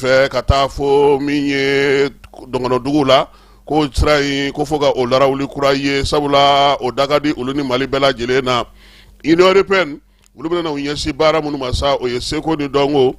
fɛ ka taa fo min ye dɔgɔnɔdugu la, ko sira in ko fo ka o larawuli kura ye, sabula o da ka di olu ni Mali bɛɛ lajɛlen na. Union européenne, olu bɛna u ɲɛsin baara minnu ma sa, o ye seko ni dɔnko,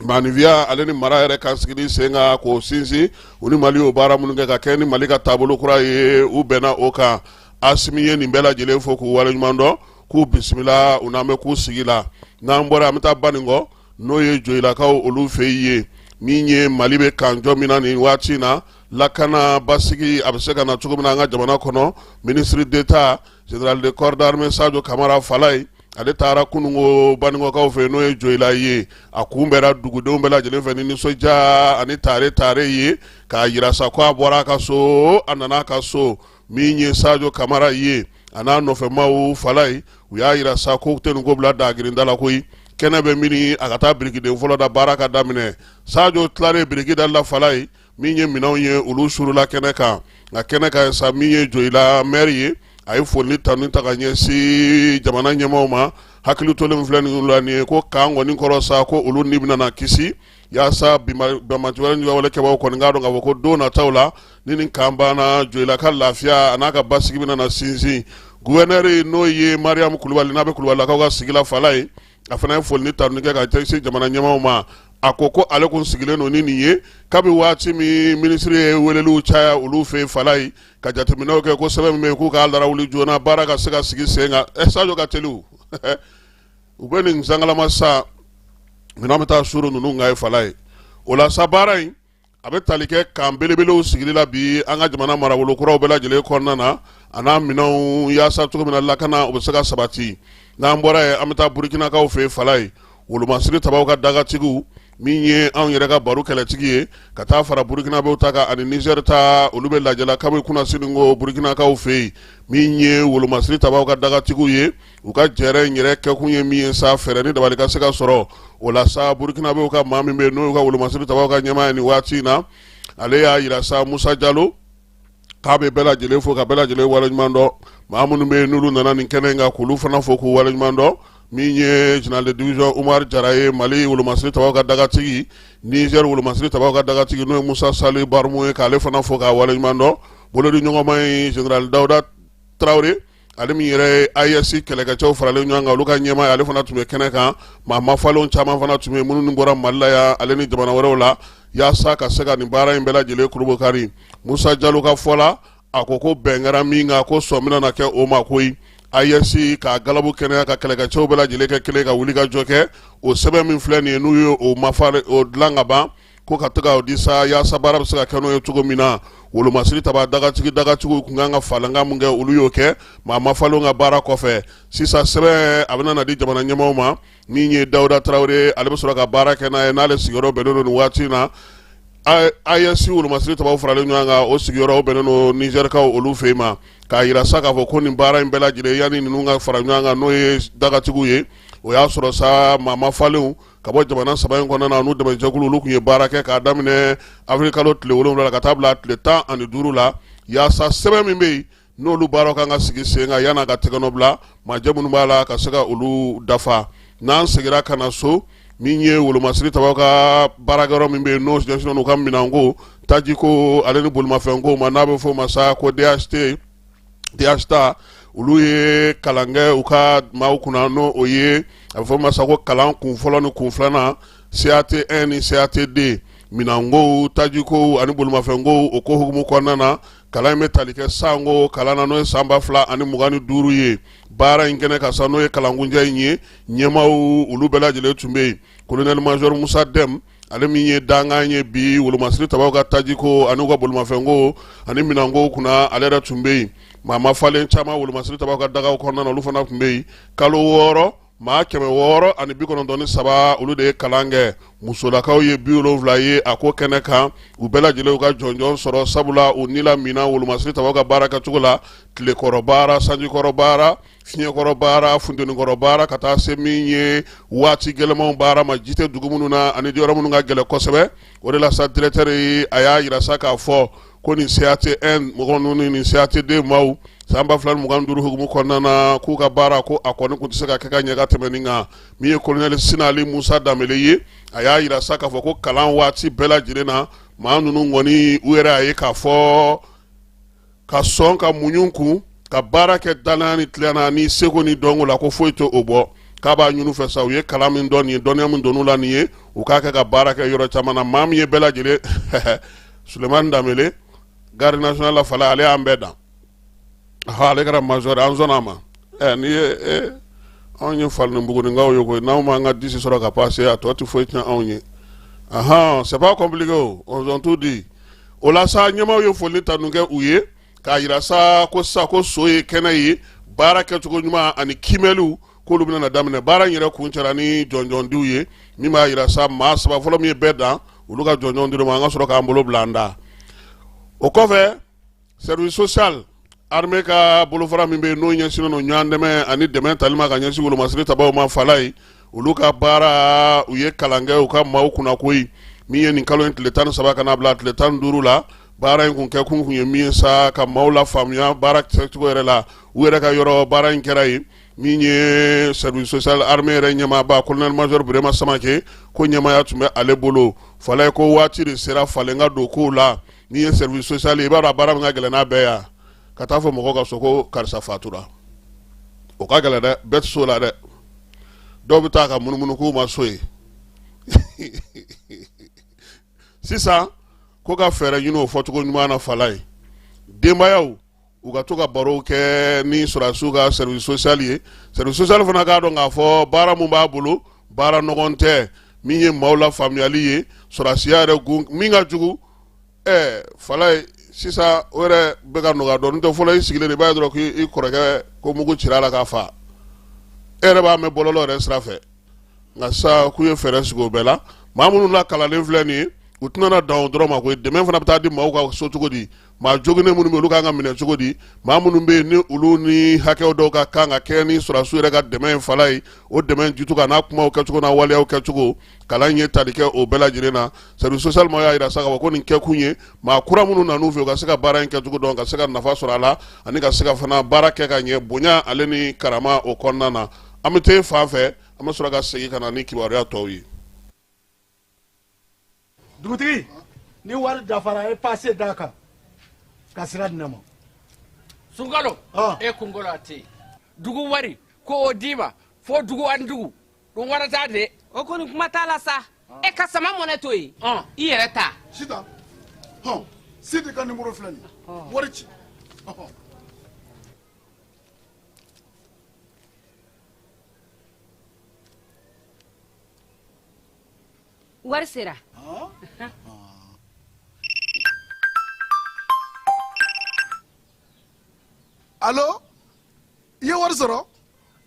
maanifinya ale ni mara yɛrɛ ka sigili sen kan k'o sinsin. U ni Mali y'o baara minnu kɛ ka kɛ ni Mali ka taabolo kura ye, u bɛnna o kan. Asimi ye nin bɛɛ lajɛlen fo k'u waleɲuman dɔn, k'u bisimila u n'an bɛ k'u sigi la. N'an bɔra, an bɛ taa Banikɔ, n'o ye Joyilakaw olu fɛ yen. Min ye Mali bɛ kanjɔ min na nin waati in na, lakana basigi a bɛ se ka na cogo min na an ka jamana kɔnɔ, ministre d'État, général de corps d'armée Sadio Kamara Falaye, ale taara kununko Banikɔkaw fɛ, n'o ye Joyila ye. A kunbɛra dugudenw bɛɛ lajɛlen fɛ ni nisɔndiya ani tare tare ye, k'a yira sa ko a bɔra a ka so, a nana a ka so. Min ye Sadio Kamara ye, a n'a nɔfɛmaw Falaye, u y'a yira sa ko tɛ nin ko bila dagirinda la koyi. Kɛnɛ bɛ mini, a ka taa birikiden fɔlɔ da, baara ka daminɛ. Sadio tilalen biriki dali la Falaye, min ye minɛnw ye, olu surula kɛnɛ kan. Nka kɛnɛ kan sa, min ye Joyila maire ye, a ye foli tanu ta ka ɲɛsin jamana ɲɛmaaw ma. Hakili tolen filɛ nin la nin ye, ko kan kɔni kɔrɔ sa, ko olu ni bɛna na kisi, yaasa banbaanciwale ni walekɛbaaw kɔni k'a dɔn k'a fɔ ko don nataw la, ni nin kan banna, Joyila ka lafiya a n'a ka basigi bɛna na sinsin. Gouverneur, n'o ye Mariam Kulubali, n'a bɛ Kulubalilakaw ka sigi la Falaye, a fana ye foli ni tanu kɛ ka ɲɛsin jamana ɲɛmaaw ma. A ko ko ale kun sigilen don ni nin ye kabi waati min minisiri ye weleliw caya olu fɛ Falaye, ka jateminɛw kɛ ko sɛbɛn min bɛ yen, k'u k'a larawuli joona, baara ka se ka sigi sen kan. Ɛ, Sadio ka teli, u bɛ nin sangalama sa, minɛn bɛ taa suru ninnu kan ye Falaye. O la sa, baara in a bɛ tali kɛ kan belebelew sigili la bi an ka jamana marabolo kuraw bɛɛ lajɛlen kɔnɔna na, a n'a minɛnw, yaasa cogo min na lakana o bɛ se ka sabati. N'an bɔra yen, an bɛ taa Burukinakaw fɛ Falaye, wolomasiri tabaw ka dagatigiw, min ye anw yɛrɛ ka baro kɛlɛtigi ye, ka taa fara Burukinabew ta kan ani Niger ta. Olu bɛ lajɛ la kabi kunasini ko Burukinakaw fɛ yen. Min ye wolomasiri tabaw ka dagatigiw ye, u ka jɛrɛ in yɛrɛ kɛkun ye min ye sa, fɛɛrɛ ni dabali ka se ka sɔrɔ o la sa. Burukinabew ka maa min bɛ yen, n'o y'u ka wolomasiri tabaw ka ɲɛmaa ye nin waati in na, ale y'a yira sa, Musa Jalo, k'a bɛ bɛɛ lajɛlen fo ka bɛɛ lajɛlen waleɲuman dɔn. Maa minnu bɛ yen, n'olu nana nin kɛnɛ in kan, k'olu fana fo k'u waleɲuman dɔn. Min ye général de division Umar Jara ye, Mali wolomasiri tabaw ka dagatigi, Niger wolomasiri tabaw ka dagatigi, n'o ye Musa Sali Barmu ye, k'ale fana fo k'a waleɲuman dɔn. Bolodi ɲɔgɔnma ye général Dawuda Tarawele, ale min yɛrɛ ye AES kɛlɛkɛcɛw faralen ɲɔgɔn kan, olu ka ɲɛmaa ye, ale fana tun bɛ kɛnɛ kan. Maa mafalenw caman fana tun bɛ minnu bɔra Mali la yan ale ni jamana wɛrɛw la, yaasa ka se ka nin baara in bɛɛ lajɛlen kurubokari. Musa Jalo ka fɔ la, a ko ko bɛn kɛra min kan, ko sɔn bɛna na kɛ o ma koyi. AES ka galabu kɛnɛya ka kɛlɛkɛcɛw bɛɛ lajɛlen kɛ kelen ka wuli ka jɔ kɛ. O sɛbɛn min filɛ nin ye, n'u ye o mafa o dilan ka ban, ko ka to ka di sa, yaasa baara bɛ se ka kɛ n'o ye cogo min na. Wolomasiri taba dagatigi dagatigiw tun kan ka falenkan min kɛ, olu y'o kɛ maa mafalenw ka baara kɔfɛ. Sisan sɛbɛn a bɛna na di jamana ɲɛmaaw ma. Min ye Dawuda Tarawele, ale bɛ sɔrɔ ka baara kɛ n'a ye, n'ale sigiyɔrɔ bɛnnen don nin waati in na AES wolomasiri tabaw faralen ɲɔgɔn kan, o sigiyɔrɔ bɛnnen don Nizɛrikaw olu fɛ yen ma, k'a yira sa k'a fɔ ko nin baara in bɛɛ lajɛlen, yanni ninnu ka fara ɲɔgɔn kan, n'o ye dagatigiw ye, o y'a sɔrɔ sa maa mafalenw ka bɔ jamana saba in kɔnɔna na, n'u dɛmɛjɛkulu, olu tun ye baara kɛ k'a daminɛ avril kalo tile 7 la ka taa bila tile 15 la, yaasa sɛbɛn min bɛ yen, n'olu baaraw kan ka sigi sen kan, yan'a ka tɛgɛnɔ bila, majɛ minnu b'a la ka se ka olu dafa. N'an seginna ka na so, min ye wolomasiri tabaw ka baarakɛyɔrɔ min bɛ yen, n'o ɲɛsinnen u ka minɛnko, tajiko ale ni bolimafɛnko ma, n'a bɛ f'o ma sa ko DHT, DHTA, olu ye kalan kɛ u ka maaw kunna, n'o o ye a bɛ fɔ ma sa ko kalan kun fɔlɔ ni kun filanan, CAT 1 ni CAT 2, minɛnko, tajiko ani bolimafɛnko. O ko hukumu kɔnɔna na, kalan in bɛ tali kɛ sanko kalan na, n'o ye san 2025 ye. Baara in kɛnɛ kan sa, n'o ye kalankuncɛ in ye, ɲɛmaaw olu bɛɛ lajɛlen tun bɛ yen. Colonel major Musa Dɛm, ale min ye dankan ye bi wolomasiri tabaw ka tajiko ani u ka bolimafɛnko ani minɛnko kunna, ale yɛrɛ tun bɛ yen. Maa mafalen caman wolomasiri tabaw ka dagaw kɔnɔna na, olu fana tun bɛ yen. Kalo 6, maa 693, olu de ye kalan kɛ. Musolakaw ye 70 ye a ko kɛnɛ kan. U bɛɛ lajɛlen u ka jɔnjɔn sɔrɔ, sabula u ni la minna wolomasiri tabaw ka baara kɛcogo la, tilekɔrɔ baara, sanjikɔrɔ baara, fiɲɛkɔrɔ baara, funtenikɔrɔ baara, ka taa se min ye waati gɛlɛnmanw baara ma, ji tɛ dugu minnu na ani yɔrɔ minnu ka gɛlɛn kosɛbɛ. O de la sa, directeur a y'a yira sa k'a fɔ ko nin CAT 1 mɔgɔ ninnu ni nin CAT 2 maaw, San 2025 hukumu kɔnɔna na, k'u ka baara ko a kɔni tun tɛ se ka kɛ ka ɲɛ ka tɛmɛ nin kan. Min ye kolonɛli Sinali Musa Danbele ye, a y'a jira sa k'a fɔ ko kalan waati bɛɛ lajɛlen na, maa ninnu kɔni u yɛrɛ y'a ye k'a fɔ ka sɔn ka muɲu kun ka baara kɛ danaya ni tilenya na ni seko ni dɔnko la, ko foyi tɛ o bɔ. K'a b'a ɲini fɛ sa, u ye kalan min dɔn nin ye, dɔnniya min donn'u la nin ye, u k'a kɛ ka baara kɛ yɔrɔ caman na. Maa min ye bɛɛ lajɛlen, Sulemani Danbele, garde nationale la fala, ale y'an bɛɛ dan. Ale kɛra major, an sɔnna a ma. N'i ye anw ye Falinibugunikaw ye koyi, n'anw m'an ka dix sɔrɔ ka passer, a tɔ tɛ foyi tiɲɛ anw ye. Ahan, c'est pas compliqué o, on ont tout dit. O la sa, ɲɛmaaw ye foli tanu kɛ u ye k'a jira sa ko sa ko so ye kɛnɛ ye, baara kɛcogo ɲuman ani kiimɛliw k'olu bɛna daminɛ. Baara in yɛrɛ kuncɛra ni jɔnjɔndiw ye, min b'a jira sa maa saba fɔlɔ min ye bɛɛ dan, olu ka jɔnjɔn dir'u ma. An ka sɔrɔ k'an bolo bila an da. O kɔfɛ, service social armée ka bolofara min bɛ yen, n'o ɲɛsinnen don ɲɔgɔn dɛmɛ ani dɛmɛ tali ma ka ɲɛsin wolomasiri tabaw ma, fala ye olu ka baara, u ye kalan kɛ u ka maaw kunna koyi. Min ye nin kalo in tile 13 ka n'a bila tile 15 la, baara in kun kɛ kun ye min ye sa, ka maaw la faamuya baara kɛcogo yɛrɛ la u yɛrɛ ka yɔrɔ. Baara in kɛra yen. Min ye service social armée yɛrɛ ɲɛmaaba, colonel major Burema Samake, ko ɲɛmaaya tun bɛ ale bolo. Fala ye ko waati de sera falen ka don kow la. Min ye service social ye, i b'a dɔn a baara min ka gɛlɛn n'a bɛɛ ya, ka taa fɔ mɔgɔ ka so ko karisa fatura, o ka gɛlɛn dɛ, bɛɛ tɛ s'o la dɛ. Dɔw bɛ taa ka munumunu k'u ma so ye. Sisan ko ka fɛɛrɛ ɲini o fɔcogo ɲuman na. Fala ye denbayaw u ka to ka barow kɛ ni sɔrɔdasiw ka service social ye. Service social fana k'a dɔn k'a fɔ baara mun b'a bolo, baara nɔgɔn tɛ. Min ye maaw la faamuyali ye sɔrɔdasiya yɛrɛ gun min ka jugu, fala ye sisan o yɛrɛ bɛ ka nɔgɔya dɔɔnin tɛ. Fɔlɔ, i sigilen de i b'a ye dɔrɔn k'i kɔrɔkɛ ko mugu cira a la k'a fa, e yɛrɛ b'a mɛn bɔlɔlɔ yɛrɛ sira fɛ. Nka sisan k'u ye fɛɛrɛ sigi o bɛɛ la. Maa minnu lakalannen filɛ nin ye, u tɛna dan o dɔrɔn ma koyi, dɛmɛ fana bɛ taa di maaw ka so cogo di? Maa joginnen minnu bɛ olu kan ka minɛ cogo di? Maa minnu bɛ yen ni olu ni hakɛw dɔw ka kan ka kɛ ni sɔrɔdasiw yɛrɛ ka dɛmɛ ye, fala ye o dɛmɛ jitu ka n'a kumaw kɛcogo n'a waleyaw kɛcogo, kalan ye tali kɛ o bɛɛ lajɛlen na. Service social maaw y'a jira sa k'a fɔ ko nin kɛkun ye maa kura minnu nan'u fɛ, u ka se ka baara in kɛcogo dɔn, ka se ka nafa sɔrɔ a la, ani ka se ka fana baara kɛ ka ɲɛ bonya ale ni karama o kɔnɔna na. An bɛ taa fan fɛ, an bɛ sɔrɔ ka segin ka na ni kibaruya tɔw ye. Dugutigi, ni wari dafara, e pase d'a kan ka sira di ne ma. Sunkalo, e kunkolo a tɛ yen. Dugu wari ko o d'i ma fo dugu ani dugu ɗum warata de. O kɔni kuma t'a la sa, e ka sama mɔnɛ to yen, i yɛrɛ ta. Sitan, hɔn, Sidi ka nimoro filɛ nin ye, wari ci. Wari sera. Alo, i ye wari sɔrɔ,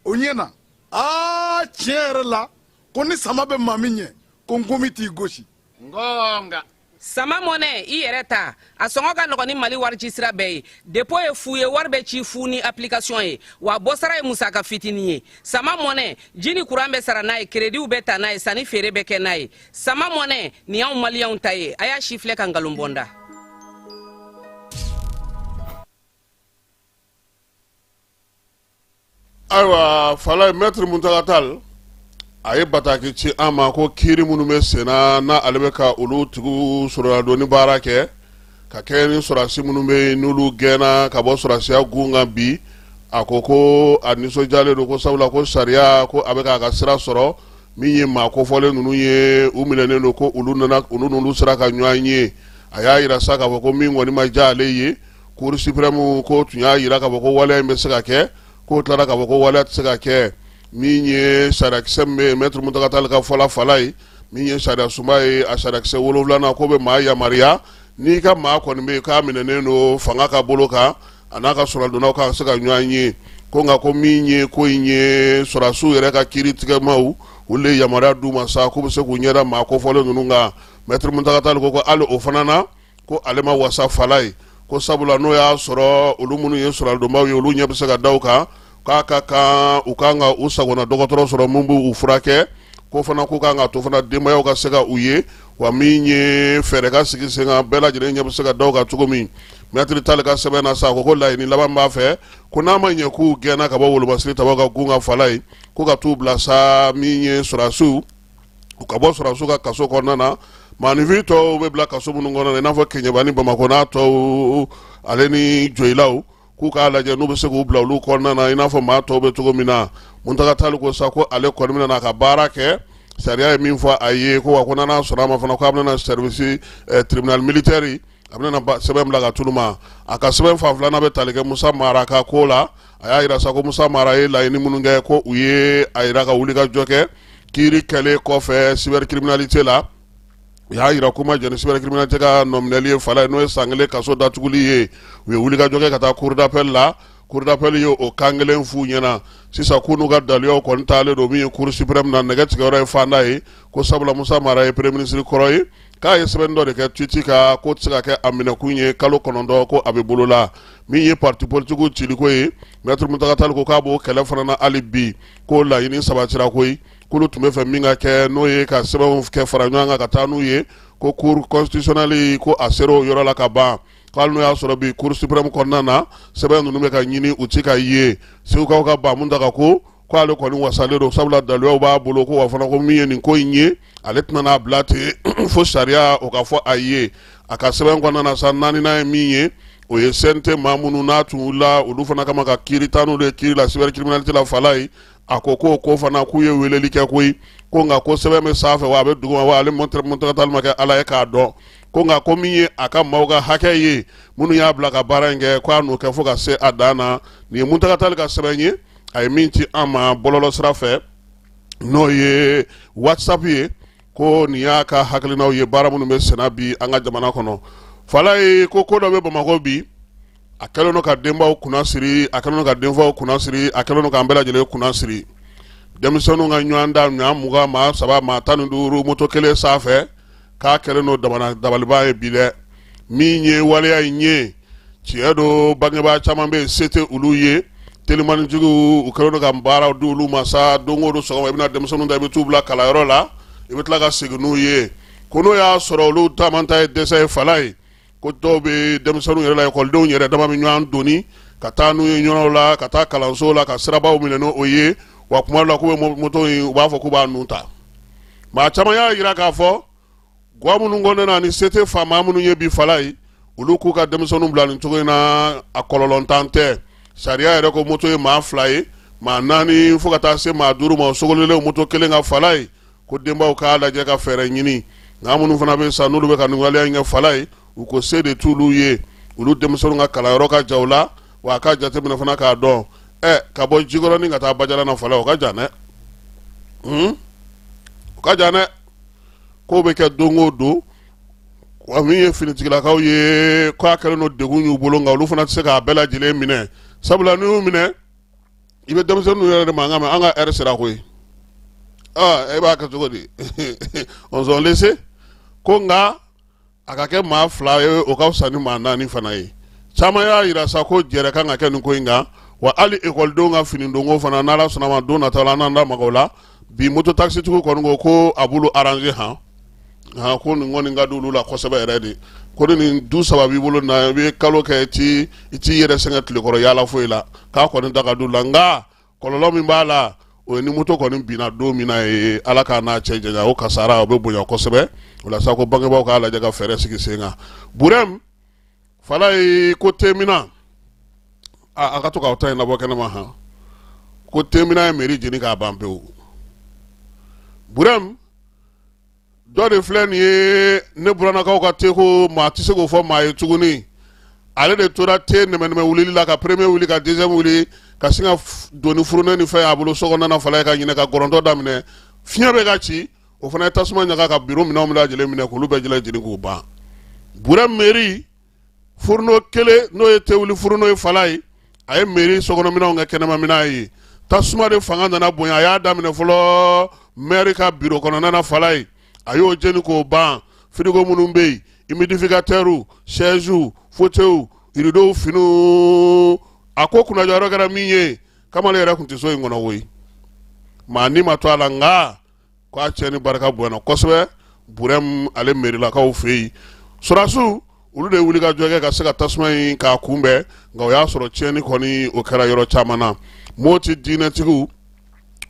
o ɲɛna. Aa, tiɲɛ yɛrɛ la, ko ni sama bɛ maa min ɲɛ, ko nkomi t'i gosi. Ngonga. Sama mɔnɛ, i yɛrɛ ta, a sɔngɔ ka nɔgɔn ni Mali warici sira bɛɛ ye. Dépôt ye fu ye, wari bɛ ci fu ni application ye, wa bɔsara ye musaka fitinin ye. Sama mɔnɛ, ji ni kuran bɛ sara n'a ye, kerediw bɛ ta n'a ye, sanni feere bɛ kɛ n'a ye. Sama mɔnɛ nin y'anw maliyɛnw ta ye. A y'a si filɛ ka nkalon bɔ n da. Ayiwa Falaye, maître Muntaga Tall, a ye bataki ci an ma ko kiiri minnu bɛ senna n'a ale bɛ ka olu tigiw sɔrɔladonni baara kɛ, ka kɛɲɛ ni sɔrɔdasi minnu bɛ yen n'olu gɛnna ka bɔ sɔrɔdasiya gun kan bi. A ko ko a nisɔndiyalen don, ko sabula ko sariya ko a bɛ k'a ka sira sɔrɔ. Min ye maa kofɔlen ninnu ye, u minɛnen don, ko olu nana, olu n'olu sera ka ɲɔgɔn ye. A y'a jira sa k'a fɔ ko min kɔni ma diya ale ye, Cour suprême ko tun y'a jira k'a fɔ ko waleya in bɛ se ka kɛ, k'o tilara k'a fɔ ko waleya tɛ se ka kɛ. Min ye sariyakisɛ min bɛ yen, maître Muntaga Tall ka fɔ la, Falaye, min ye sariya sunba ye, a sariyakisɛ 7nan k'o bɛ maa yamaruya, n'i ka maa kɔni bɛ yen k'a minɛnen don fanga ka bolo kan, a n'a ka sɔrɔdonnaw ka se ka ɲɔgɔn ye. Ko nka ko min ye ko in ye, sɔrɔdasiw yɛrɛ ka kiiritigɛmaw, olu de yamaruya d'u ma sa k'u bɛ se k'u ɲɛda maa kofɔlen ninnu kan. Maître Muntaga Tall ko hali o fana na, ko ale ma wasa Falaye, ko sabula n'o y'a sɔrɔ olu minnu ye sɔrɔladonbaw ye, olu ɲɛ bɛ se ka da u kan, k'a ka kan u kan ka u sagona dɔgɔtɔrɔ sɔrɔ min b'u furakɛ. Ko fana ko kan ka to fana denbayaw ka se ka u ye, wa min ye fɛɛrɛ ka sigi sen kan, bɛɛ lajɛlen ɲɛ bɛ se ka da u kan cogo min. Mɛtiri Tali ka sɛbɛn na sa, ko laɲini laban b'a fɛ ko n'a ma ɲɛ k'u gɛnna ka bɔ wolomasiri tabaw ka gun ka fala ye, ko ka t'u bila sa min ye sɔrɔdasiw, u ka bɔ sɔrɔdasiw ka kaso kɔnɔna na. Maaninfin tɔw bɛ bila kaso minnu kɔnɔna na, i n'a fɔ Keɲeba ni Bamakɔ n'a tɔw, ale ni Joyilaw, k'u k'a lajɛ n'u bɛ se k'u bila olu kɔnɔna na i n'a fɔ maa tɔw bɛ cogo min na. Muntaga Tali ko sa ko ale kɔni bɛna n'a ka baara kɛ, sariya ye min fɔ a ye, ko wa ko n'a sɔrɔ a ma fana, k'a bɛna service tribunal militaire, a bɛna sɛbɛn bila ka t'olu ma. A ka sɛbɛn fan filanan bɛ tali kɛ Musa Mara ka ko la. A y'a jira sa ko Musa Mara ye laɲini minnu kɛ, ko u ye a jira ka wuli ka jɔ kɛ kiiri kɛlen kɔfɛ cybercriminalité la. U y'a jira k'u ma jɛn ni cybercriminalité ka nɔminɛli ye fala ye, n'o ye san 1 kaso datuguli ye. U ye wuli ka jɔ kɛ ka taa cour d'appel la. Cour d'appel ye o kan kelen f'u ɲɛna. Sisan k'u n'u ka daluyaw kɔni taalen don min ye cour suprême na, nɛgɛ tigɛyɔrɔ ye fanda ye, ko sabula Musa Mara ye premier ministre kɔrɔ ye, k'a ye sɛbɛn dɔ de kɛ tweet kan, k'o tɛ se ka kɛ a minɛkun ye kalo 9 ko a bɛ bolo la. Min ye parti politique ciliko ye, maître Muntaga Tall ko k'a b'o kɛlɛ fana na hali bi, k'o laɲini sabatira koyi. K'olu tun bɛ fɛ min ka kɛ, n'o ye ka sɛbɛnw kɛ fara ɲɔgɔn kan ka taa n'u ye ko cour constitutionnelle, ko a sera o yɔrɔ la ka ban, ko hali n'o y'a sɔrɔ bi cour suprême kɔnɔna na sɛbɛn ninnu bɛ ka ɲini, u ti ka ye. Segukaw ka ba Muntaga ko k'ale kɔni wasalen don, sabula daluyaw b'a bolo, ko wa fana ko min ye nin ko in ye, ale tɛna n'a bila ten fo sariya o ka fɔ a ye. A ka sɛbɛn kɔnɔna na sa, naaninan ye min ye, o ye CNT maa minnu n'a tun wulila olu fana kama ka kiiri taa n'olu ye kiiri la cybercriminalité la fala ye. A ko ko fana k'u ye weleli kɛ koyi, ko nka ko sɛbɛn bɛ sanfɛ wa a bɛ duguma wa, ale Muntaga Tall ma kɛ Ala ye k'a dɔn, ko nka ko min ye a ka maaw ka hakɛ ye minnu y'a bila ka baara in kɛ, ko a n'o kɛ fo ka se a dan na. Nin ye Muntaga Tall ka sɛbɛn ye, a ye min ci an ma bɔlɔlɔ sira fɛ, n'o ye WhatsApp ye, ko nin y'a ka hakilinaw ye baara minnu bɛ senna bi an ka jamana kɔnɔ. Falaye ko ko dɔ bɛ Bamakɔ bi, a kɛlen don ka denbaw kunna siri, a kɛlen don ka denfaw kunna siri, a kɛlen don k'an bɛɛ lajɛlen kunna siri. Denmisɛnninw ka ɲɔgɔn da, maa 20, maa 3, maa 15 moto kelen sanfɛ, k'a kɛlen don dabaliban ye bi dɛ. Min ye waleya in ye, tiɲɛ don, bangebaa caman bɛ yen, se tɛ olu ye, telimanitigiw u kɛlen don ka baaraw di olu ma sa. Don o don sɔgɔma, i bɛna denmisɛnninw ta, i bɛ t'u bila kalanyɔrɔ la, i bɛ tila ka segin n'u ye. Ko n'o y'a sɔrɔ olu taama ta ye dɛsɛ ye fala ye, ko dɔw bɛ denmisɛnninw yɛrɛ la, ekɔlidenw yɛrɛ dama bɛ ɲɔgɔn doni ka taa n'u ye yɔrɔw la, ka taa kalanso la, ka sirabaw minɛ n'o ye. Wa kuma dɔ la, k'u bɛ moto in, u b'a fɔ k'u b'a nun ta. Maa caman y'a jira k'a fɔ gwa minnu kɔnɔna na ni se tɛ faama minnu ye bi fala ye, olu k'u ka denmisɛnninw bila nin cogo in na, a kɔlɔlɔntan tɛ. Sariya yɛrɛ ko moto ye maa 2 ye, maa 4 fo ka taa se maa 5 ma, o sogolelen moto kelen ka fala ye. Ko denbaw k'a lajɛ ka fɛɛrɛ ɲini. Nka minnu fana bɛ sa, n'olu bɛ ka nin waleya in kɛ fala ye, u ko se de t'olu ye, olu denmisɛnninw ka kalanyɔrɔ ka jan u la. Wa a ka jateminɛ fana k'a dɔn ka bɔ Jikɔrɔni ka taa Bajala na fala, o ka jan dɛ, o ka jan dɛ. K'o bɛ kɛ don o don. Wa min ye finitigilakaw ye, k'a kɛlen don degun y'u bolo, nka olu fana tɛ se k'a bɛɛ lajɛlen minɛ, sabula n'u y'u minɛ, i bɛ denmisɛnninw yɛrɛ de mankan mɛn: "An ka ɛri sera koyi." E b'a kɛ cogo di? On s'en laisse. Ko nka a ka kɛ maa 2 ye, o ka fisa ni maa 4 fana ye. Caman y'a jira sa ko jɛrɛ kan ka kɛ nin ko in kan. Wa hali ekɔlidenw ka fini donko fana, n'Ala sɔnna ma, don nataw la an n'an da maga o la. Bi moto taxitigiw kɔni ko ko a b'olu arranger han han, ko nin kɔni ka di olu la kosɛbɛ yɛrɛ de, ko ni nin du 3 b'i bolo na, i bɛ kalo kɛ, i t'i yɛrɛ sɛgɛn tilekɔrɔ yaala foyi la, k'a kɔni da ka di u la. Nka kɔlɔlɔ min b'a la, o ye ni moto kɔni binna don min na ye, Ala k'a n'a cɛ janya, o kasara o bɛ bonya kosɛbɛ. O la sa, ko bangebaaw k'a lajɛ ka fɛɛrɛ sigi sen kan. Burɛm Falaye ko temina a ka to k'aw ta in labɔ kɛnɛma han, ko temina ye mairie jeni k'a ban pewu. Burɛm dɔ de filɛ nin ye, ne burannakaw ka teko, maa tɛ se k'o fɔ maa ye tuguni. Ale de tora te nɛmɛnɛmɛ wulili la, ka premier wuli, ka deuxième wuli, ka sin ka doni furunɛ ni fɛn y'a bolo so kɔnɔna na fala ye, ka ɲinɛ ka gɔrɔntɔ daminɛ, fiɲɛ bɛ ka ci, o fana ye tasuma ɲaga ka biro minɛnw bɛɛ lajɛlen minɛ, k'olu bɛɛ lajɛlen k'u ban. Burɛm mairie fourneau kelen, n'o ye tewuli fourneau ye fala ye, a ye mairie sokɔnɔminɛnw kɛ kɛnɛmaminɛn ye. Tasuma de fanga nana bonya. A y'a daminɛ fɔlɔ maire ka biro kɔnɔna na fala ye, a y'o jeni k'o ban. Frigo minnu bɛ yen, humidificateur, chaise, fauteuil, rideau, finiw. A ko kunnajɔyɔrɔ kɛra min ye, kamalen yɛrɛ tun tɛ so in kɔnɔ koyi, maa ni ma to a la. Nka K'a tiɲɛni barika bonyana kosɛbɛ Burɛmu ale mɛrilakaw fɛ yen. Sɔrɔdasiw olu de ye wulikajɔ kɛ ka se ka tasuma in k'a kunbɛn, nka o y'a sɔrɔ tiɲɛni kɔni o kɛra yɔrɔ caman na. Moti diinɛtigiw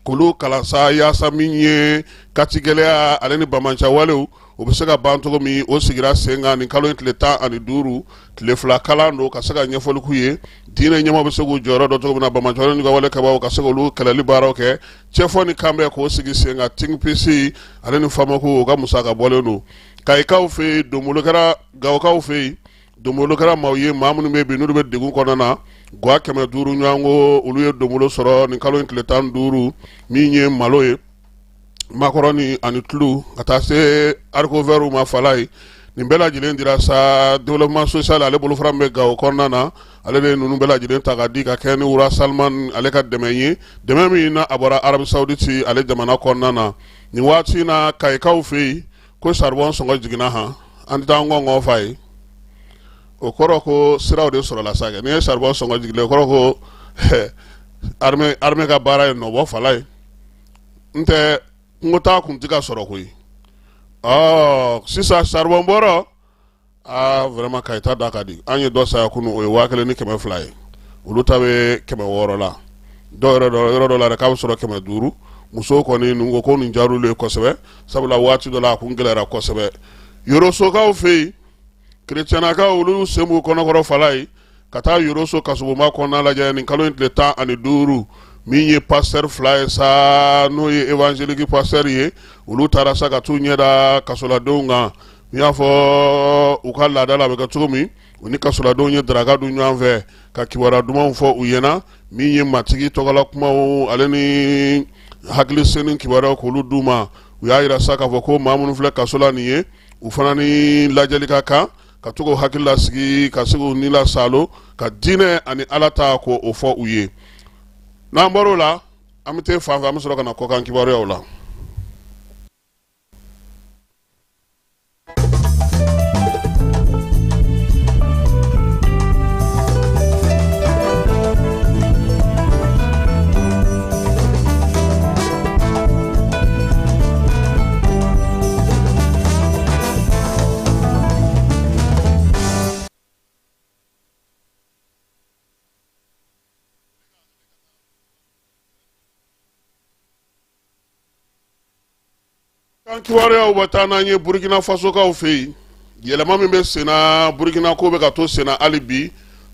k'olu kalan sa yaasa min ye katigɛlɛya ale ni banbaanciya walew o bɛ se ka ban cogo min, o sigira sen kan nin kalo in tile 15, tile 2 kalan don ka se ka ɲɛfɔli k'u ye, diinɛ ɲɛmaaw bɛ se k'u jɔyɔrɔ dɔn cogo min na, banbaanciwale ka wale kɛbaaw ka se k'olu kɛlɛli baaraw kɛ. Cɛfɔ ni kanbɛn k'o sigi sen kan, TINPC ale ni FAMACO o ka musaka bɔlen don. Kayikaw fɛ yen, donbolo kɛra. Gawokaw fɛ yen, donbolo kɛra maaw ye, maa minnu bɛ bi n'olu bɛ degun kɔnɔna na. Gwa 500 ɲɔgɔnko olu ye donbolo sɔrɔ nin kalo in tile 15, min ye malo ye, makɔrɔni ani tulu ka taa se haricots verts ma. Falaye, nin bɛɛ lajɛlen dira sa. Développement social ale bolofara min bɛ Gawo kɔnɔna na, ale de ye ninnu bɛɛ lajɛlen ta ka di ka kɛ ni roi Salman ale ka dɛmɛ ye, dɛmɛ min na a bɔra Arabie Saoudite ale jamana kɔnɔna na. Nin waati in na, Kayikaw fɛ yen, ko charbon sɔngɔ jiginna han, an tɛ taa an kɔngɔ fa ye. O kɔrɔ ko siraw de sɔrɔla sa kɛ. N'i ye charbon sɔngɔ jigilen, o kɔrɔ ko armée ka baara ye nɔbɔ fala ye. N tɛ kungo taa kun tɛ ka sɔrɔ koyi. Ɔ sisan charbon bɔrɔ, aa vraiment Kayi ta da ka di. An ye dɔ san kunun, o ye 1200 ye, olu ta bɛ 600 la, dɔw yɛrɛ yɔrɔ dɔ la yɛrɛ k'a bɛ sɔrɔ 500. Musow kɔni ninnu ko ko nin diyar'olu ye kosɛbɛ, sabula waati dɔ la a kun gɛlɛyara kosɛbɛ. Yorosokaw fɛ yen, kerecɛnnakaw olu sen b'u kɔnɔkɔrɔ fala ye ka taa Yoroso kasobonba kɔnɔna lajɛ nin kalo in tile 15, min ye pasteur 2 ye sa, n'o ye évangélique pasteur ye. Olu taara sa ka t'u ɲɛ da kasoladenw kan. N y'a fɔ u ka laada la a bɛ kɛ cogo min, u ni kasoladenw ye daraka dun ɲɔgɔn fɛ ka kibaruya dumanw fɔ u ɲɛna, min ye Matigi tɔgɔla kumaw ale ni hakili senu kibaruyaw k'olu d'u ma. U y'a yira sa k'a fɔ ko maa minnu filɛ kaso la nin ye, u fana ni lajɛli ka kan ka to k'u hakili lasigi, ka se k'u ni lasaalo ka diinɛ ani Ala ta ko o fɔ u ye. N'an bɔr'o la, an bɛ taa fan fɛ, an bɛ sɔrɔ ka na kɔkan kibaruyaw la. Kan kibaruyaw bɛ taa n'an ye Burukina Fasokaw fɛ yen. Yɛlɛma min bɛ senna Burukina ko bɛ ka to senna hali bi.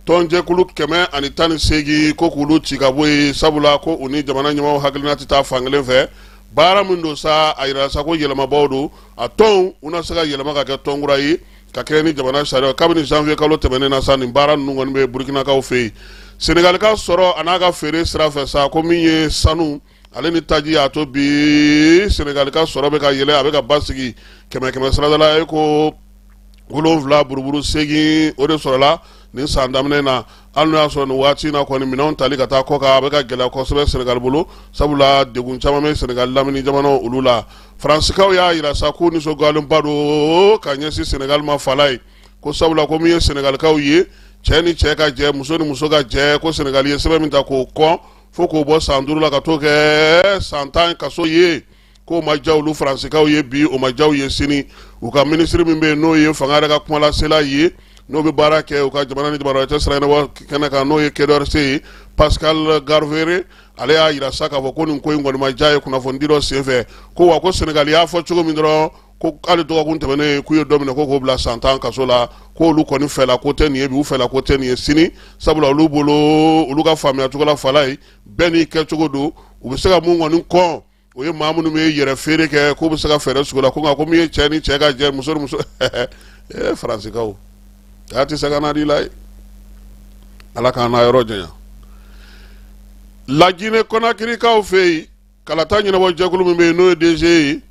Tɔnjɛkulu 118 ko k'olu ci ka bɔ yen, sabula ko u ni jamana ɲɛmaaw hakilina tɛ taa fankelen fɛ. Baara min don sa, a yirala sa ko yɛlɛmabaw don. A tɔnw u na se ka yɛlɛma ka kɛ tɔn kura ye ka kɛɲɛ ni jamana sariya. Kabini janvier kalo tɛmɛnen na sa, nin baara ninnu kɔni bɛ Burukinakaw fɛ yen. Senegali ka sɔrɔ a n'a ka feere sira fɛ sa, ko min ye sanu ale ni taji y'a to bi Senegali ka sɔrɔ bɛ ka yɛlɛ, a bɛ ka basigi kɛmɛ kɛmɛ sarada la e ko 7 buruburu 8, o de sɔrɔla nin san daminɛ na. Hali n'o y'a sɔrɔ nin waati in na kɔni, minɛnw tali ka taa kɔkan a bɛ ka gɛlɛya kosɛbɛ Senegali bolo, sabula degun caman bɛ Senegali lamini jamanaw olu la. Faransikaw y'a yira sa k'u nisɔndiyalenba don ka ɲɛsin Senegali ma fala ye, ko sabula ko min ye Senegalikaw ye, cɛ ni cɛ ka jɛ, muso ni muso ka jɛ, ko Senegali ye sɛbɛn min ta k'o kɔn fo k'o bɔ san 5 la ka t'o kɛ san 10 kaso ye, k'o ma diya olu Faransikaw ye bi, o ma diya u ye sini. U ka minisiri min bɛ yen, n'o ye fanga yɛrɛ ka kumalasela ye, n'o bɛ baara kɛ u ka jamana ni jamana wɛrɛ cɛ sira ɲɛnabɔ kɛnɛ kan, n'o ye Quai d'Orsay ye, Pascal Garvere, ale y'a yira sa k'a fɔ ko nin ko in kɔni ma diya ye kunnafonidi dɔ senfɛ, ko wa ko Senegali y'a fɔ cogo min dɔrɔn, ko hali dɔgɔkun tɛmɛnen k'u ye dɔ minɛ ko k'o bila san 10 kaso la, k'olu kɔni fɛla ko tɛ nin ye bi, u fɛla ko tɛ nin ye sini, sabula olu bolo, olu ka faamuya cogo la fala ye, bɛɛ n'i kɛcogo don. U bɛ se ka mun kɔni kɔn, o ye maa minnu bɛ yɛrɛ feere kɛ, k'u bɛ se ka fɛɛrɛ sugu la, ko nka ko min ye cɛ ni cɛ ka jɛ, muso ni muso, ee Faransikaw a tɛ se ka na di la ye. Ala k'an n'a yɔrɔ janya. Lajinɛ Kɔnakirikaw fɛ yen, kalata ɲɛnabɔ jɛkulu min bɛ yen, n'o ye DGE ye,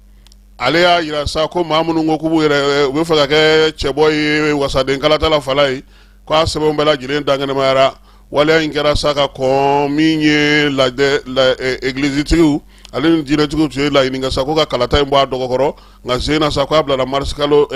ale y'a yira sa ko maa minnu ko k'u b'u yɛrɛ u bɛ fɛ ka kɛ cɛbɔ ye wasaden kalata la fala ye, k'a sɛbɛnw bɛɛ lajɛlen dankɛnɛmayara. Waleya in kɛra sa ka kɔn min ye lajɛ egilizitigiw ale ni diinɛtigiw tun ye laɲini kɛ sa ko ka kalata in bɔ a dɔgɔkɔrɔ, nka sen na sa k'a bilara marisi kalo,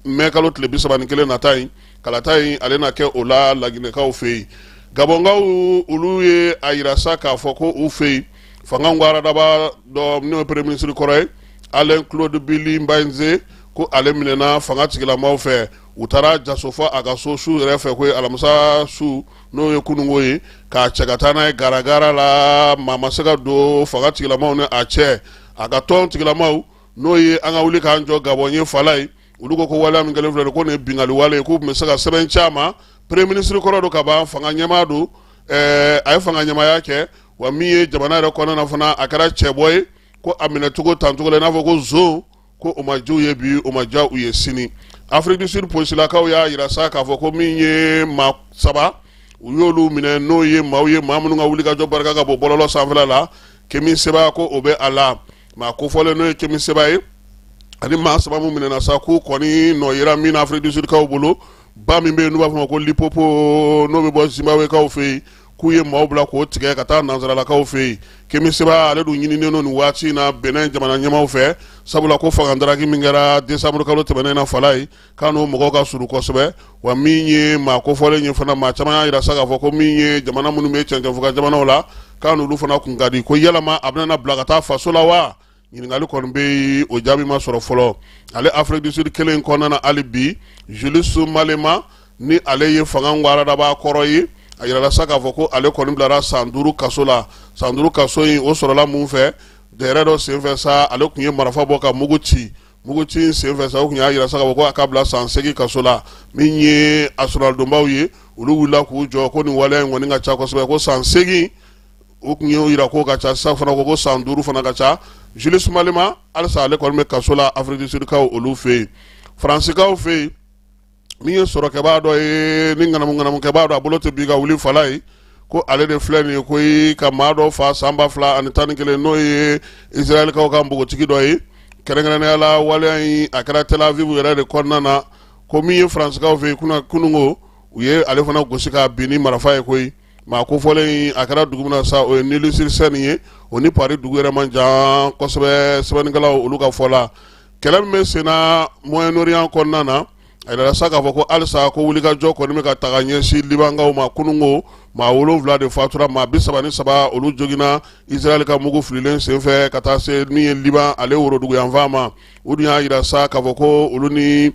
mɛ kalo tile 31 nata in, kalata in ale na kɛ o la Laginɛkaw fɛ yen. Gabɔnkaw olu ye a yira sa k'a fɔ ko u fɛ yen Fanga gwaradaba dɔ, n'o ye premier ministre kɔrɔ ye, Alain Claude Bilie By-Nze, ko ale minɛna fanga tigilamaw fɛ. U taara jaso fɔ a ka so su yɛrɛ fɛ, ko ye alamisa su, n'o ye kununko ye, k'a cɛ ka taa n'a ye garagara la. Maa ma se ka don fanga tigilamaw ni a cɛ. A ka tɔn tigilamaw, n'o ye An ka wuli k'an jɔ Gabɔn ye, fala ye, olu ko ko waleya min kɛlen filɛ, ko nin ye binkanni wale ye, k'u tun bɛ se ka sɛbɛn ci a ma. Premier ministre kɔrɔ don ka ban, fanga ɲɛmaa don, a ye fanga ɲɛmaaya kɛ wa. Min ye jamana yɛrɛ kɔnɔna na fana, a kɛra cɛbɔ ye. Ko a minɛcogo tancogo la, i n'a fɔ ko zon, ko o ma diya u ye bi, o ma diya u ye sini. Afrique du Sud polisilakaw y'a jira sa k'a fɔ ko min ye maa saba, u y'olu minɛ, n'o ye maaw ye, maa minnu ka wulikajɔ barika ka bon bɔlɔlɔ sanfɛla la. Kemi Seba, ko o bɛ a la. Maa kofɔlen, n'o ye Kemi Seba ye, ani maa saba min minɛna sa, k'u kɔni nɔ yera min na Afrique du Sud kaw bolo, ba min bɛ yen n'u b'a fɔ ma ko Limpopo, n'o bɛ bɔ Zimbabwe kaw fɛ yen, k'u ye maaw bila k'o tigɛ ka taa nansaralakaw fɛ yen. Kemi Seba, ale dun ɲininen don nin waati in na Benin jamana ɲɛmaaw fɛ, sabula ko fanga daraki min kɛra décembre kalo tɛmɛnen na, fala ye, k'a n'o mɔgɔw ka surun kosɛbɛ wa. Min ye maa kofɔlen ye fana, maa caman y'a jira sa k'a fɔ ko min ye jamana minnu bɛ cɛncɛnfuga jamanaw la, k'a n'olu fana kun ka di. Ko yalama a bɛna bila ka taa faso la wa? Ɲininkali kɔni bɛ yen, o jaabi ma sɔrɔ fɔlɔ. Ale Afrique du Sud kelen kɔnɔna na hali bi, Julius Malema, ni ale ye fanga gwaradaba kɔrɔ ye, a yirala sa k'a fɔ ko ale kɔni bilara san 5 kaso la. San 5 kaso in, o sɔrɔla mun fɛ? Dɛrɛ dɔ senfɛ sa, ale tun ye marifa bɔ ka mugu ci. Mugu ci in senfɛ sa, o tun y'a yira sa k'a fɔ ko a ka bila san 8 kaso la. Min ye a sɔrɔdonbaw ye, olu wulila k'u jɔ ko nin waleya in kɔni ka ca kosɛbɛ, ko san 8, o tun y'o yira k'o ka ca. Sisan fana ko san 5 fana ka ca. Julius Malema, halisa ale kɔni bɛ kaso la Afrique du Sud kaw olu fɛ yen. Faransikaw fɛ yen, min ye sɔrɔkɛbaa dɔ ye ni ŋanamu ŋanamukɛbaa dɔ, a bolo tɛ bi ka wuli, fala ye, ko ale de filɛ nin ye ko ka maa dɔ fa san 2011, n'o ye Israɛlikaw ka npogotigi dɔ ye. Kɛrɛnkɛrɛnnenya la, waleya in a kɛra Tel Aviv yɛrɛ de kɔnɔna na. Ko min ye Faransikaw fɛ yen, kununko u ye ale fana gosi k'a bin ni marifa ye koyi. Maa kofɔlen in, a kɛra dugu min na sa, o ye Neuilly-sur-Seine ye, o ni Paris dugu yɛrɛ man jan kosɛbɛ. Sɛbɛnnikɛlaw olu ka fɔ la, kɛlɛ min bɛ senna Moyen-Orient kɔnɔna na, a yirala sa k'a fɔ ko halisa ko wulikajɔ kɔni bɛ ka taga ɲɛsin Libankaw ma. Kununko maa 7 de fatura, maa 33 olu joginna Israël ka mugu fililen senfɛ ka taa se min ye Liban ale woroduguyanfan ma. U dun y'a yira sa k'a fɔ ko olu ni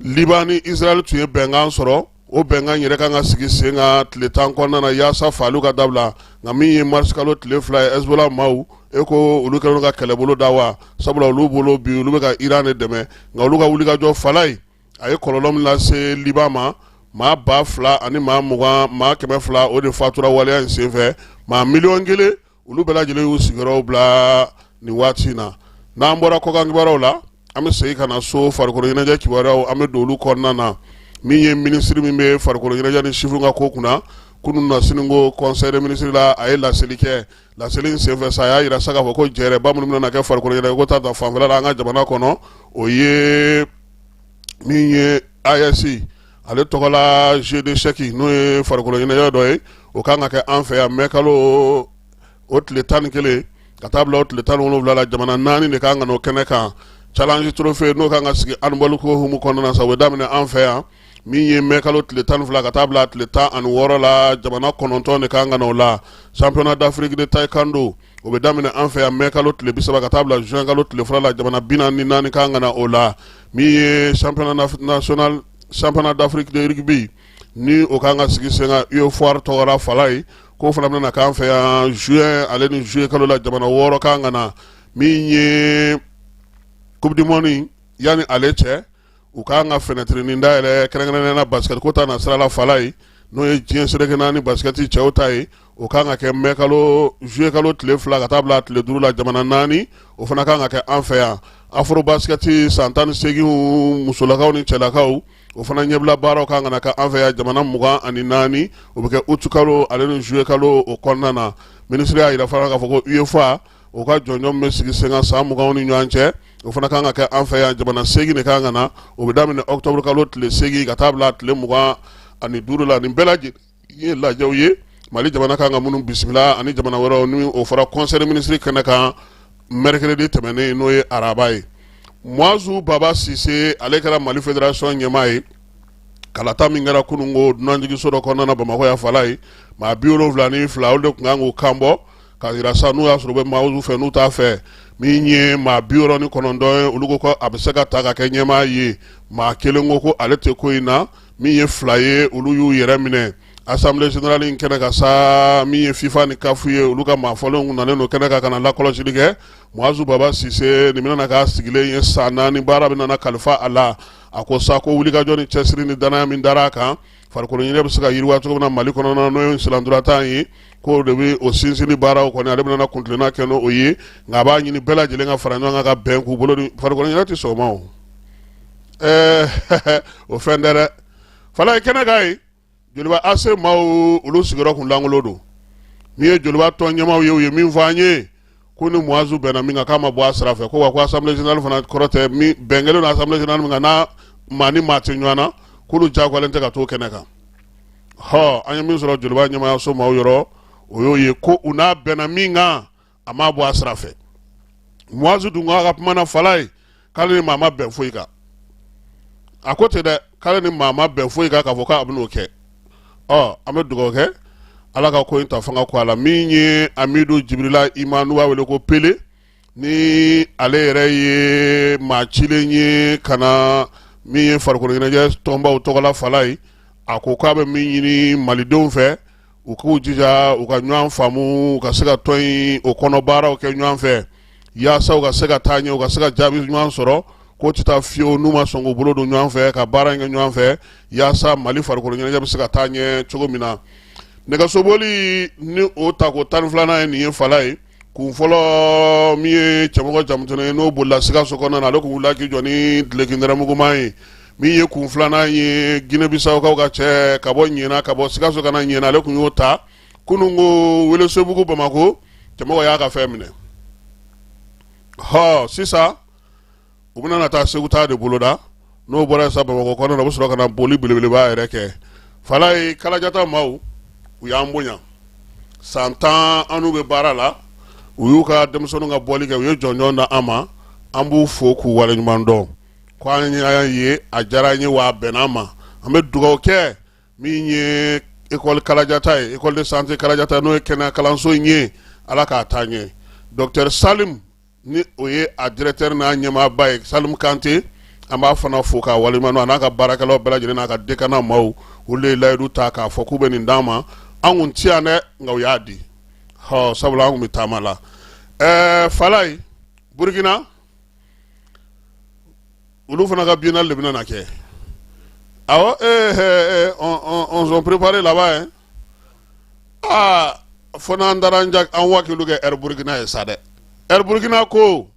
Liban ni Israël tun ye bɛnkan sɔrɔ. O bɛnkan yɛrɛ kan ka sigi sen kan tile 10 kɔnɔna na yaasa faaliw ka dabila. Nka min ye mars kalo tile 2 ye, Hezbollah maaw e ko olu kɛlen ka kɛlɛbolo da wa, sabula olu bolo bi olu bɛ ka Iran de dɛmɛ. Nka olu ka wulikajɔ, fala ye, a ye kɔlɔlɔ min lase Liban ma, maa 2020, maa 200, o de fatura waleya in senfɛ. Maa miliyɔn 1, olu bɛɛ lajɛlen y'u sigiyɔrɔw bila nin waati in na. N'an bɔra kɔkan kibaruyaw la, an bɛ segin ka na so, farikolo ɲɛnajɛ kibaruyaw, an bɛ don olu kɔnɔna na. Min ye minisiri min bɛ farikolo ɲɛnajɛ ni sifinw ka ko kunna, kunun na siniko conseil des ministres la, a ye laseli kɛ. Laseli in senfɛ sa, a y'a yira sa k'a fɔ ko jɛrɛba minnu bɛna kɛ farikolo ɲɛnajɛ ko ta fanfɛla la an ka jamana kɔnɔ, o ye min ye AES ale tɔgɔla jeu d'échec, n'o ye farikolo ɲɛnajɛ dɔ ye, o kan ka kɛ an fɛ yan mɛ kalo o tile 11 ka taa bila o tile 17 la. Jamana naani de kan ka n'o kɛnɛ kan. Challenge trophée, n'o kan ka sigi handball ko hukumu kɔnɔna na sa, o bɛ daminɛ an fɛ yan min ye mɛ kalo tile 12 ka taa bila tile 16 la. Jamana 9 de kan ka n'o la. Championnat d'Afrique de taekwondo, o bɛ daminɛ an fɛ yan mɛ kalo tile 30 ka taa bila juin kalo tile 2 la. Jamana 44 kan ka na o la. Min ye championnat national, championnat d'Afrique de rugby, ni o kan ka sigi sen kan UFOA tɔgɔra, fala ye, k'o fana bɛna k'an fɛ yan juin ale ni juillet kalo la. Jamana 6 kan ka na. Min ye coupe du monde, yanni ale cɛ, u kan ka fenêtre-nin dayɛlɛ, kɛrɛnkɛrɛnnenya la basket ko ta na sira la, fala ye, n'o ye diɲɛ seleke naani basket cɛw ta ye, o kan ka kɛ mɛ kalo, juillet kalo tile 2 ka taa bila tile 5 la. Jamana naani, o fana kan ka kɛ an fɛ yan. Afro basket san 18 musolakaw ni cɛlakaw, o fana ɲɛbila baaraw kan ka na kɛ an fɛ yan, jamana 24, o bɛ kɛ août kalo ale ni juillet kalo o kɔnɔna na. Minisiri y'a yira fana k'a fɔ ko UEFA o ka jɔnjɔn min bɛ sigi sen kan san 20 ni ɲɔgɔn cɛ, o fana kan ka kɛ an fɛ yan. Jamana 8 de kan ka na. O bɛ daminɛ octobre kalo tile 8 ka taa bila tile 25 la. Nin bɛɛ lajɛlen ye lajɛw ye Mali jamana kan ka minnu bisimila ani jamana wɛrɛw, ni o fɔra conseil des ministres kɛnɛ kan mercredi tɛmɛnen, n'o ye araba ye. Muazu Baba Sise, ale kɛra Mali fédération ɲɛmaa ye. Kalata min kɛra kununko dunanjiginso dɔ kɔnɔna na Bamakɔ yan, fala ye, maa 72, olu de tun kan k'u kan bɔ. k'a jira sa n'u y'a sɔrɔ u bɛ Muazu fɛ n'u t'a fɛ. Min ye maa 69 ye, olu ko ko a bɛ se ka ta ka kɛ ɲɛmaa ye. Maa kelen ko ko ale tɛ ko in na. Min ye fila ye, olu y'u yɛrɛ minɛ. Assemblée générale in kɛnɛ kan sa, min ye FIFA ni CAF ye, olu ka maa fɔlenw nalen don kɛnɛ kan ka na lakɔlɔsili kɛ. Muazu Baba Sise nin bɛna na k'a sigilen ye san 4 baara bɛna na kalifa a la. A ko sa ko wulikajɔ ni cɛsiri ni danaya min dara a kan, farikolo ɲɛnajɛ bɛ se ka yiriwa cogo min na Mali kɔnɔna na, n'o ye sennantolatan ye, k'o de bɛ o sinsinni baaraw kɔni, ale bɛna kuntilenna kɛ n'o ye. Nka a b'a ɲini bɛɛ lajɛlen ka fara ɲɔgɔn kan ka bɛn k'u bolo di. Farikolo ɲɛnajɛ tɛ sɔn o ma o, ɛɛ o fɛn tɛ dɛ. Falaye kɛnɛ kan yen, Joliba AC maaw, olu sigiyɔrɔ kun lankolon don. Min ye Joliba tɔn ɲɛmaaw ye, u ye min fɔ an ye ko ni Muazu bɛnna min kan, k'a ma bɔ a sira fɛ, ko wa ko assemblée générale fana kɔrɔ tɛ min bɛn kɛlen don assemblée générale min kan, n'a maa ni maa tɛ ɲɔgɔn na, k'olu diyagoyalen tɛ ka t'o kɛnɛ kan. Hɔ, an ye min sɔrɔ Joliba ɲɛmaayaso maaw yɔrɔ, o y'o ye ko u n'a bɛnna min kan, a ma bɔ a sira fɛ. Muazu dun ko a ka kuma na, Falaye, k'ale ni maa ma bɛn foyi kan. A ko ten dɛ, k'ale ni maa ma bɛn foyi kan k'a fɔ k'a bɛn'o kɛ. Ɔ, an bɛ dugawu kɛ, Ala ka ko in ta fanga ko a la. Min ye Amidu Jibirila Ima, n'u b'a wele ko Pele, ni ale yɛrɛ ye maa cilen ye ka na min ye farikolo ɲɛnajɛ tɔnbaw tɔgɔla, Falaye, a ko k'a bɛ min ɲini malidenw fɛ, u k'u jija u ka ɲɔgɔn faamu, u ka se ka tɔn in o kɔnɔ baaraw kɛ ɲɔgɔn fɛ, yaasa u ka se ka taa ɲɛ, u ka se ka jaabi ɲuman sɔrɔ. K'o tɛ taa fiyewu n'u ma sɔn k'u bolo don ɲɔgɔn fɛ ka baara in kɛ ɲɔgɔn fɛ, yaasa Mali farikolo ɲɛnajɛ bɛ se ka taa ɲɛ cogo min na. Nɛgɛsoboli ni o tako 12nan ye nin ye, Falaye. Kun fɔlɔ min ye Cɛmɔgɔ Jamutɛnɛ ye, n'o bolila Sikaso kɔnɔna na, ale kun wulila k'i jɔ ni duloki nɛrɛmuguman ye. Min ye kun filanan ye, Ginebisawukaw ka cɛ ka bɔ Ɲɛna, ka bɔ Sikaso ka na Ɲɛna, ale kun y'o ta kunun ko Welesebugu Bamakɔ. Cɛmɔgɔ y'a ka fɛn minɛ. Hɔ, sisan u bɛna na taa Segu ta de boloda. N'o bɔra sa Bamakɔ kɔnɔna na, u bɛ sɔrɔ ka na boli belebeleba yɛrɛ kɛ. Falaye, Kalajata maaw, u y'an bonya san 10 an n'u bɛ baara la. U y'u ka denmisɛnninw ka bɔli kɛ, u ye jɔnjɔn da an ma. An b'u fo k'u waleɲuman dɔn ko an y'a ye, a diyara an ye, wa a bɛnna an ma. An bɛ dugawu kɛ min ye école Kalajata ye, école de santé Kalajata, n'o ye kɛnɛya kalanso in ye, Ala k'a taa ɲɛ. Docteur Salim, ni o ye a directeur n'a ɲɛmaaba ye, Salim Kante, an b'a fana fo k'a waleɲuman dɔn, a n'a ka baarakɛlaw bɛɛ lajɛlen, n'a ka dekanat maaw. Olu de ye layidu ta k'a fɔ k'u bɛ nin d'an ma. An kun ti yan dɛ, nka u y'a di. Hɔ, sabula an kun bɛ taama la. Ɛɛ Falaye, Burukina, olu fana ka biennale de bɛna na kɛ. Awɔ, ee on sont préparés là-bas hein. Aa, fo n'an taara an an wakilu kɛ Air Burkina ye sa dɛ. Air Burkina ko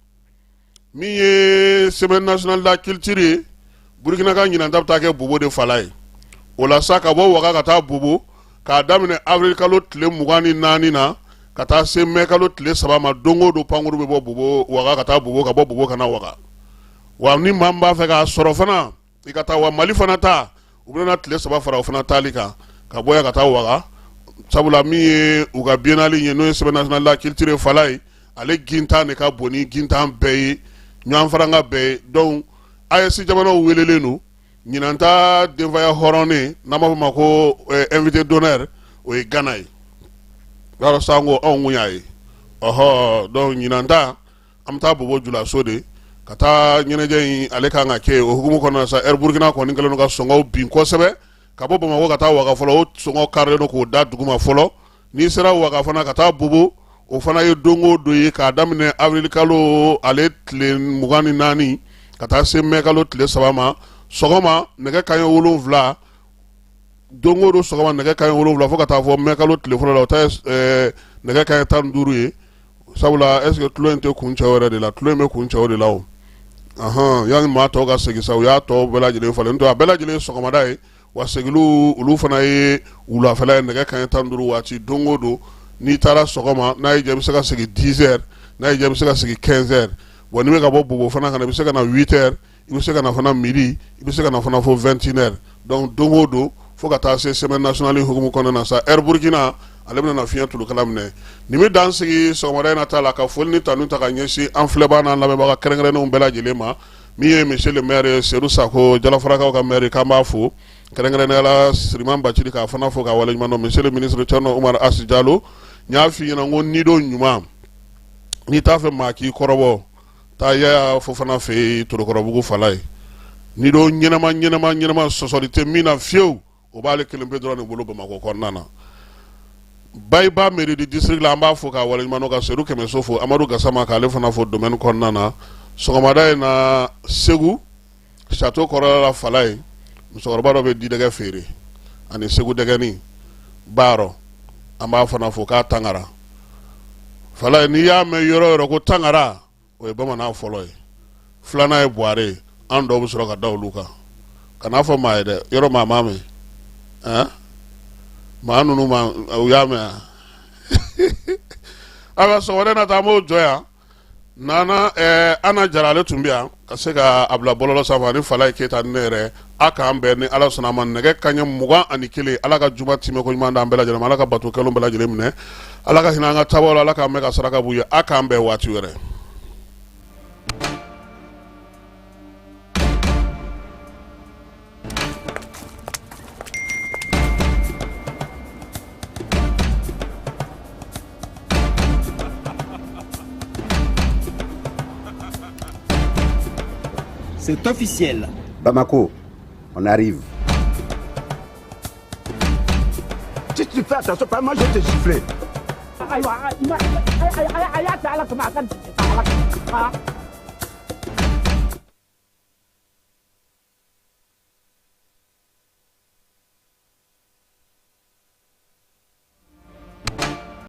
min ye semaine nationale de la culture ye, Burkina ka ɲinan ta bɛ taa kɛ Bobo de, Falaye. O la sa, ka bɔ Waga ka taa Bobo, k'a daminɛ avril kalo tile 24 na ka taa se mai kalo tile 3 ma, don o don pankuru bɛ bɔ Bobo, Waga ka taa Bobo, ka bɔ Bobo ka na Waga. Wa ni maa min b'a fɛ k'a sɔrɔ fana, i ka taa. Wa Mali fana ta, u bɛna tile 3 fara o fana taali kan, ka bɔ yan ka taa Waga, sabula min ye u ka biennale ye, n'o ye semaine nationale de la culture, Falaye, ale gintan de ka bon ni gintan bɛɛ ye, ɲɔgɔn faranga bɛɛ ye. Donc AES jamanaw welelen don. Ɲinan ta denfaya hɔrɔnnen, n'an b'a fɔ ma ko invité d'honneur, o ye Gana ye. Yɔrɔ sanko anw kun y'a ye. Ɔhɔ, donc ɲinan ta, an bɛ taa Bobo Julaso de ka taa ɲɛnajɛ in, ale kan ka kɛ. O hukumu kɔnɔna sa, Air Burkina kɔni kɛlen don ka sɔngɔw bin kosɛbɛ. Ka bɔ Bamakɔ ka taa Waga fɔlɔ, o sɔngɔ karilen don k'o da duguma fɔlɔ. N'i sera Waga fana ka taa Bobo, o fana ye don o don ye, k'a daminɛ avril kalo ale tile 24 ka taa se mai kalo tile 3 ma, sɔgɔma nɛgɛ kanɲɛ 7, don o don sɔgɔma nɛgɛ kanɲɛ 7 fo ka taa fɔ mai kalo tile fɔlɔ la, o ta ye nɛgɛ kanɲɛ 15 ye. Sabula est ce que tulon in tɛ kuncɛ o yɛrɛ de la? Tulon in bɛ kuncɛ o de la o. Ahan, yanni maa tɔw ka segin sa, u y'a tɔ bɛɛ lajɛlen falen. N'o tɛ a bɛɛ lajɛlen ye sɔgɔmada ye, wa segiliw olu fana ye wulafɛla ye, nɛgɛ kanɲɛ 15 waati, don o don. N'i taara sɔgɔma, n'a y'i diya, i bɛ se ka segin 10 heures, n'a y'i diya, i bɛ se ka segin 15 heures. Bon, n'i bɛ ka bɔ Bobo fana ka na, i bɛ se ka na 8 heures, i bɛ se ka na fana midi, i bɛ se ka na fana fo 21 heures. Donc don o don fo ka taa se semaine nationale hukumu kɔnɔna na sa, Air Burkina ale bɛna na fiɲɛ tulukala minɛ. Nin bɛ dan sigi sɔgɔmada in na ta la, ka foli ni tanu ta ka ɲɛsin an filɛbaa n'an lamɛnbaga kɛrɛnkɛrɛnnenw bɛɛ lajɛlen ma. Min ye monsieur le maire Seydou Sako, Jalafarakaw ka maire, k'an b'a fo kɛrɛnkɛrɛnnenya la. Siriman Bacili, k'a fana fo k'a waleɲuman dɔn. Monsieur le ministre Thierno Oumar As Diallo, N y'a f'i ɲɛna ko nidon ɲuman, n'i t'a fɛ maa k'i kɔrɔbɔ, taa Yaya Fofana fɛ yen, Torokɔrɔbugu fala ye. Nidon ɲɛnama ɲɛnama ɲɛnama, sɔsɔli tɛ min na fiyewu, o b'ale kelen pe dɔrɔn de bolo Bamakɔ kɔnɔna na. Bayiba mairie du district la, an b'a fo k'a waleɲuman dɔn, ka Sedu Kɛmɛso fo, Amadu Gasama k'ale fana fo domaine kɔnɔna na. Sɔgɔmada in na, Segu château kɔrɔla la, fala ye, musokɔrɔba dɔ bɛ didɛgɛ feere ani Segu dɛgɛni baarɔ, an b'a fana fo k'a tangara. Fala ye, n'i y'a mɛn yɔrɔ yɔrɔ ko tangara, o ye bamanan fɔlɔ ye, filanan ye buware ye, an dɔw bɛ sɔrɔ ka da olu kan. Kan'a fɔ maa ye dɛ, yɔrɔ maa m'a mɛn, ɛn maa ninnu ma u y'a mɛn yan. Ayiwa, sɔgɔmada in na ta, an b'o jɔ yan. Nana Ana Jara, ale tun bɛ yan ka se ka a bila bɔlɔlɔ sanfɛ, ani Falaye Keyita ni ne yɛrɛ. A k'an bɛn ni Ala sɔnna a ma nɛgɛ kanɲɛ 21. Ala ka juma timɛ ko ɲuman d'an bɛɛ lajɛlen ma. Ala ka bato kɛlenw bɛɛ lajɛlen minɛ. Ala ka hinɛ an ka taabolo la. Ala k'an mɛn ka saraka b'u ye. A k'an bɛn waati wɛrɛ. C'est officiel. Bamako, on arrive. Si tu fais attention, pas moi je vais te gifler. Ayiwa, a y'a ta Ala kama, a ka Ala.